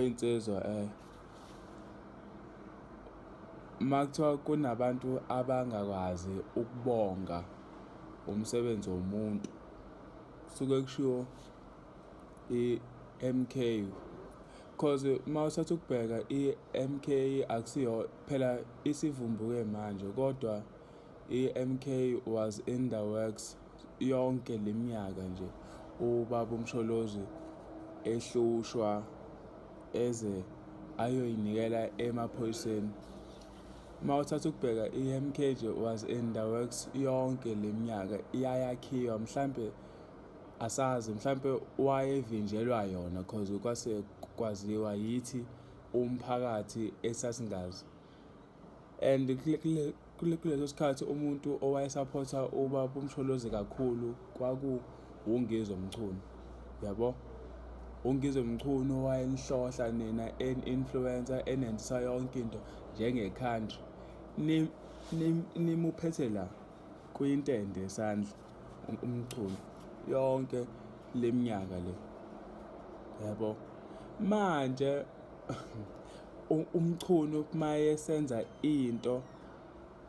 Insizwa uma kuthiwa kunabantu abangakwazi ukubonga umsebenzi womuntu suke kushiwo i-MK cause uma uthatha ukubheka i-MK akusiyo phela isivumbuke manje kodwa i-MK was in the works yonke leminyaka nje ubaba uMsholozi ehlushwa eze ayoyinikela emaphoyiseni. Uma uthatha ukubheka i-MK nje was in the works yonke leminyaka iyayakhiwa mhlampe asazi mhlampe wayevinjelwa yona cause kwase kwaziwa yithi umphakathi esasingazi. And kuleso sikhathi umuntu owayesaphotha ubaba uMsholozi kakhulu kwakuwuNgizwe Mchunu, yabo. UNgizwe Mchunu wayenihlohla nina eni-influencer enenzisa yonke into njenge-country. Nimuphethe la kwintende yesandla uMchunu yonke leminyaka le, yabo. Manje uMchunu mayesenza into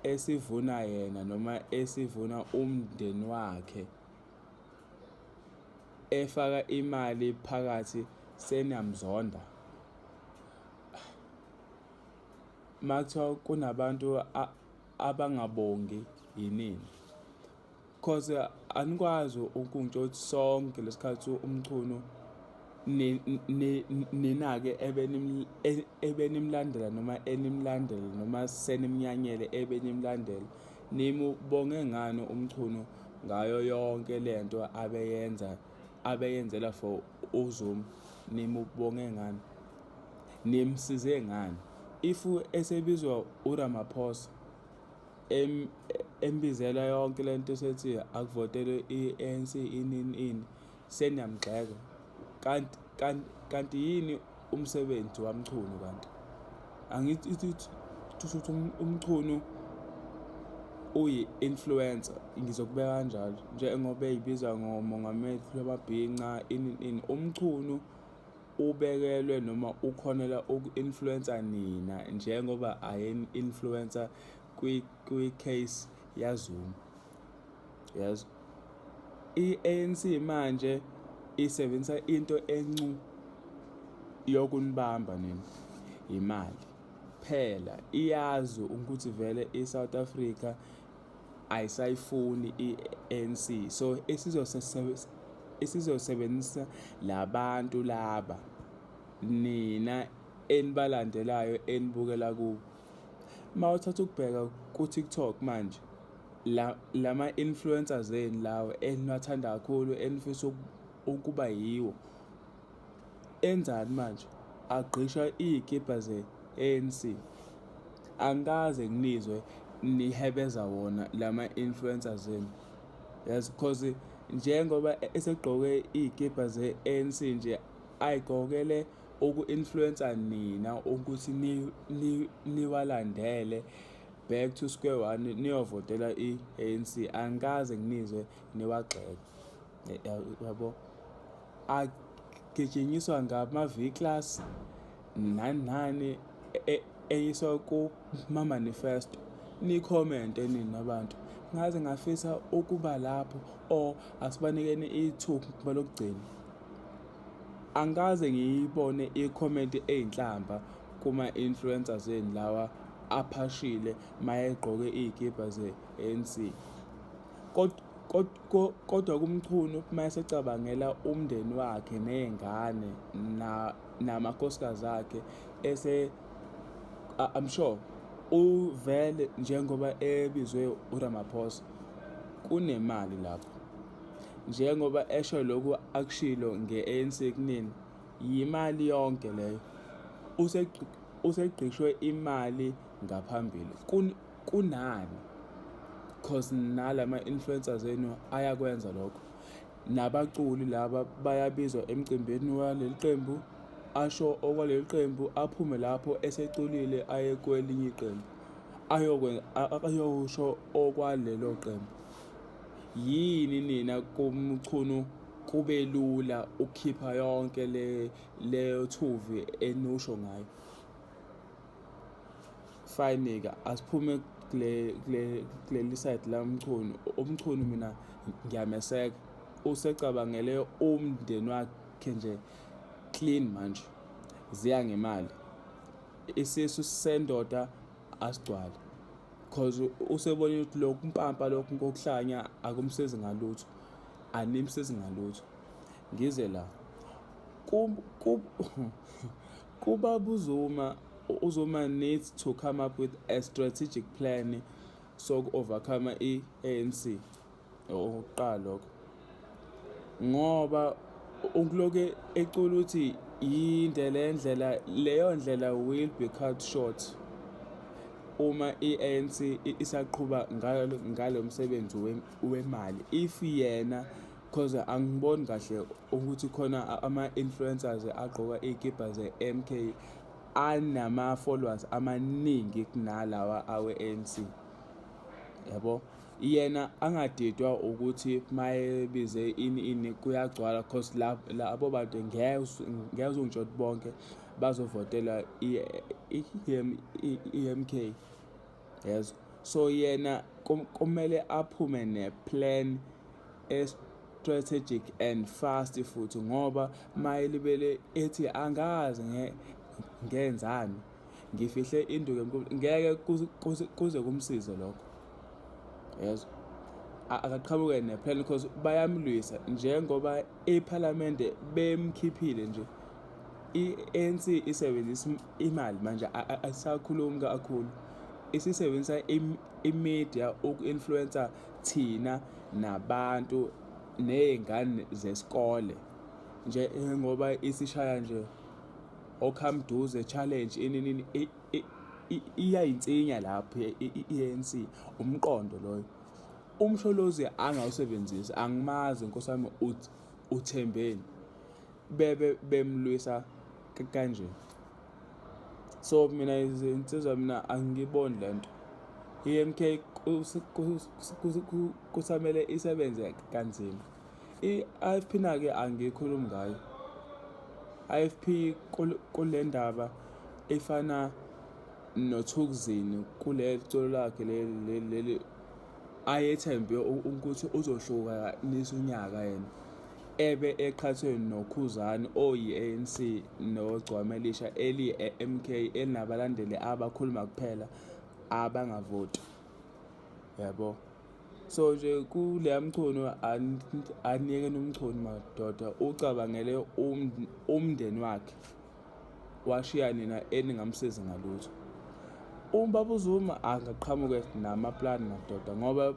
esivuna yena noma esivuna umndeni wakhe efaka imali phakathi seniyamzonda. Makuthiwa kunabantu abangabongi yinina. Cause anikwazi ukungitsho ukuthi sonke lesikhathi uMchunu nina-ke ebenimlandela noma enimlandela noma senimnyanyele ebenimlandela nimubonge ngani uMchunu ngayo yonke lento abeyenza abeyenzela for uZuma nimubonge ngani nimsize ngani if esebizwa uRamaphosa embizela yonke lento esethi akuvotelwe i-ANC inini ini seniyamgxeka kanti kanti kanti yini umsebenzi waMchunu kanti angithi ithi ukuthi uMchunu uyi-influencer ngizokubeka kanjalo njengoba eyibiza ngomongameli lwamabhinca ini ini uMchunu ubekelwe noma ukhonela uku-influencer nina njengoba ayen-influencer kwi-case yaZuma yazi i-ANC manje isebenzisa into encu yokunibamba nina imali phela iyazi ukuthi vele iSouth Africa ayisayifuni i-ANC so isizosebenzisa labantu laba nina enibalandelayo enibukela kubo. Uma uthatha ukubheka ku-TikTok manje la lama influencers enu lawo eniwathanda kakhulu enifisa ukuba yiwo enzani manje agqisha iy'kibha ze-ANC. Angikaze nginizwe nihebeza wona lama influencers enu yes cause njengoba esegqoke iy'kibha ze-ANC nje ayigqokele uku-influencer nina ukuthi niwalandele back to square one niyovotela i-ANC. Angikaze nginizwe niwagxeka yabo agijinyiswa ngama-V class nani nani eyiswa kuma-manifesto ni-commente nina abantu ngaze ngafisa ukuba lapho or asibanikeni ithuba lokugcina. Angikaze ngiyibone i-comment eyinhlamba kuma-influencers enu lawa aphashile mayegqoke iy'kibha ze-ANC. Kodwa kuMchunu mayesecabangela umndeni wakhe ney'ngane namakhosikazi akhe ese I'm sure uvele njengoba ebizwe uRamaphosa kunemali lapho njengoba esho lokhu akushilo nge-ANC kunini yimali yonke leyo usegqishwe imali ngaphambili kunani cause nalama influencers enu ayakwenza lokho nabaculi laba bayabizwa emcimbini waleli qembu asho okwaleli qembu aphume lapho eseculile aye kwelinye iqembu ayokwenza ayosho okwalelo qembu. Yini nina kuMchunu kube lula ukukhipha yonke le leyo thuvi enusho ngayo. Fine-ke, asiphume kule kule kuleli side la Mchunu. UMchunu mina ngiyameseka, usecabangele umndeni wakhe nje clean manje, ziya ngemali. Isisu sendoda asigcwale cause usebonile ukuthi lokhu mpampa lokhu kokuhlanya akumsizi ngalutho, animsizi ngalutho. Ngize la kubaba uZuma. UZuma needs to come up with a strategic plan soku-overcome i-ANC. Okokuqala lokho, ngoba ukuloke ecula ukuthi yinde le ndlela, leyo ndlela will be cut short uma i-ANC isaqhuba ngalo msebenzi wemali. If yena, cause angiboni kahle ukuthi khona ama-influencers agqoka iy'kibha ze-MK anama-followers amaningi kunalawa awe-ANC, yabo. Yena angadidwa ukuthi mayebize ini ini kuyagcwala, cause labo bantu ngeke uzungitshela ukuthi bonke bazovotela i-MK, yezwa. So yena kumele aphume ne-plan e-strategic and fast futhi, ngoba mayelibele ethi angazi ngenzani, ngifihle induku, ngeke kuze kumsize lokho, yezwa. Akaqhamuke ne-plan because bayamlwisa njengoba ephalamende bemkhiphile nje. I-ANC isebenzisa imali manje, ayisakhulumi kakhulu, isisebenzisa i-media uku-influencer thina nabantu ney'ngane zesikole nje, ngoba isishaya nje okhamduze challenge ini nini, iyayinsinya lapho i-ANC. Umqondo loyo uMsholozi angawusebenzisi, angimazi nkosi yami uthembeni bebe bemlwisa kanje. So mina izinsizwa, mina angiboni lento. I-MK kusamele isebenze kanzima. I-IFP na-ke angikhulumi ngayo. IFP kule ndaba ifana noThukzini kule culo lakhe leli ayethembe ukuthi uzohlukanisa unyaka, yena ebe eqhathwe noKhuzani oyi-ANC nogcwama elisha eliyi-MK elinabalandeli abakhuluma kuphela, abangavoti, yabo. So nje kuleya Mchunu, aniyeke noMchunu madoda, ucabangele umndeni wakhe, washiya nina eningamsizi ngalutho. Ubaba uZuma angaqhamuke namaplani madoda, ngoba.